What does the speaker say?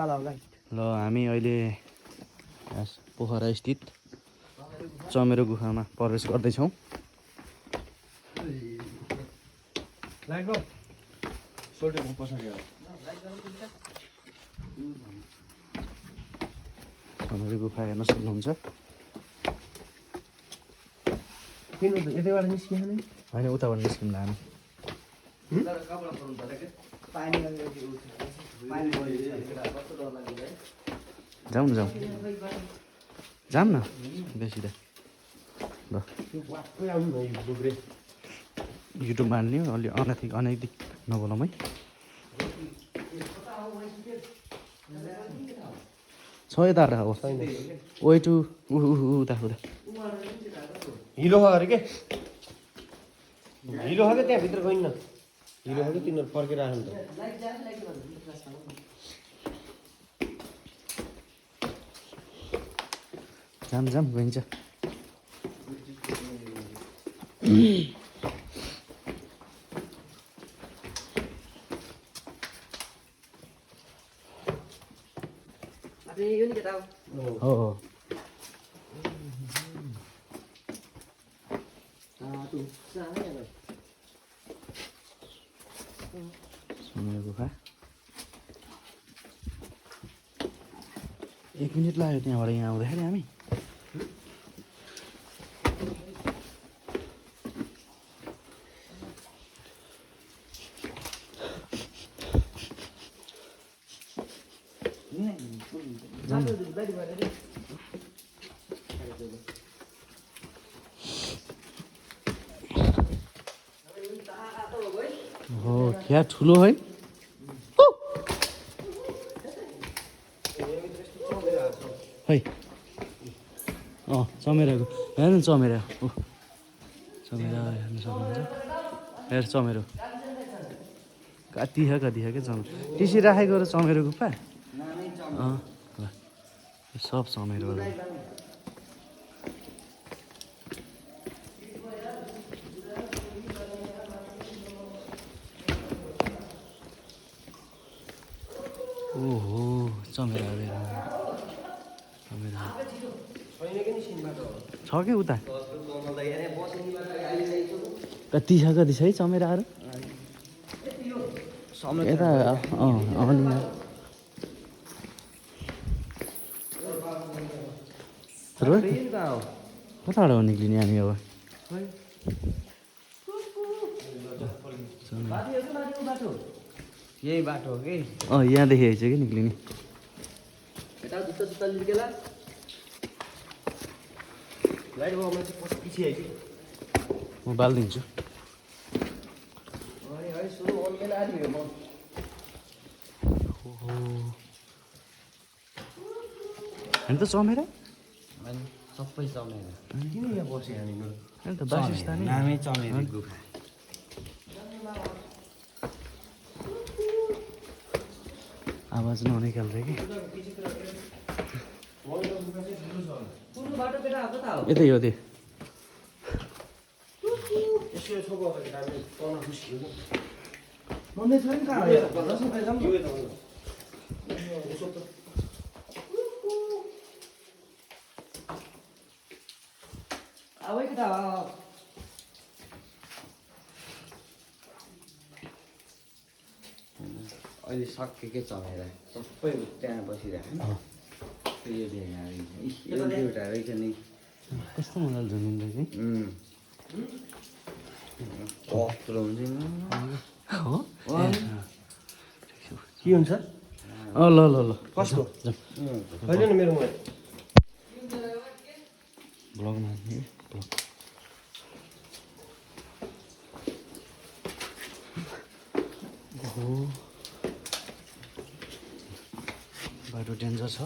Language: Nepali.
ल हामी अहिले पोखरा स्थित चमेरो गुफामा प्रवेश गर्दैछौँ। चमेरो गुफा हेर्न सक्नुहुन्छ। होइन उताबाट निस्किँदा हामी जाउँ न जाऊँ न बेसी त ल युट्युबमा हाल्ने हो अलि अनैतिक नबोलाउँ है। छ यता अब वे टु उता हिरो अरे के हिरो हो क्या त्यहाँभित्र गइन् न हिरो हो कि तिनीहरू फर्केर आयो नि त जाम गइन्छ। हो चमेरो गुफा 1 मिनट लाग्यो त्यहाँबाट यहाँ आउँदाखेरि हामी। हो क्या ठुलो है चमेरोको हेर्नु चमेरो चमेरो हेर्नु सक्नुहुन्छ। हेर चमेरो कति छ क्या चमेरो टिसी राखेको र चमेरो गुफा सब चमेरो ओहो चमेरा छ कि उता कति छ है चमेराहरू यता कताबाट हो निक्लिने हामी अब यही बाटो हो कि यहाँदेखि आइछ कि निक्लिने म बालिदिन्छु। होइन त चमेरा सबै चमेरा किन यहाँ बस्यो हामीहरू होइन त वासस्थान नामै चमेरो गुफा आवाज ननिकाल्छ कि यतै हो त्यो अहिले सकेकै चमेरा सबै त्यहाँ बसिरहेको एउटा रहेछ नि कस्तो मजाले झुन्डिन्छ कस्तो हुन्छ के हुन्छ ल कस्तो होइन नि मेरो ब्लगमा बाटो डेन्जर छ।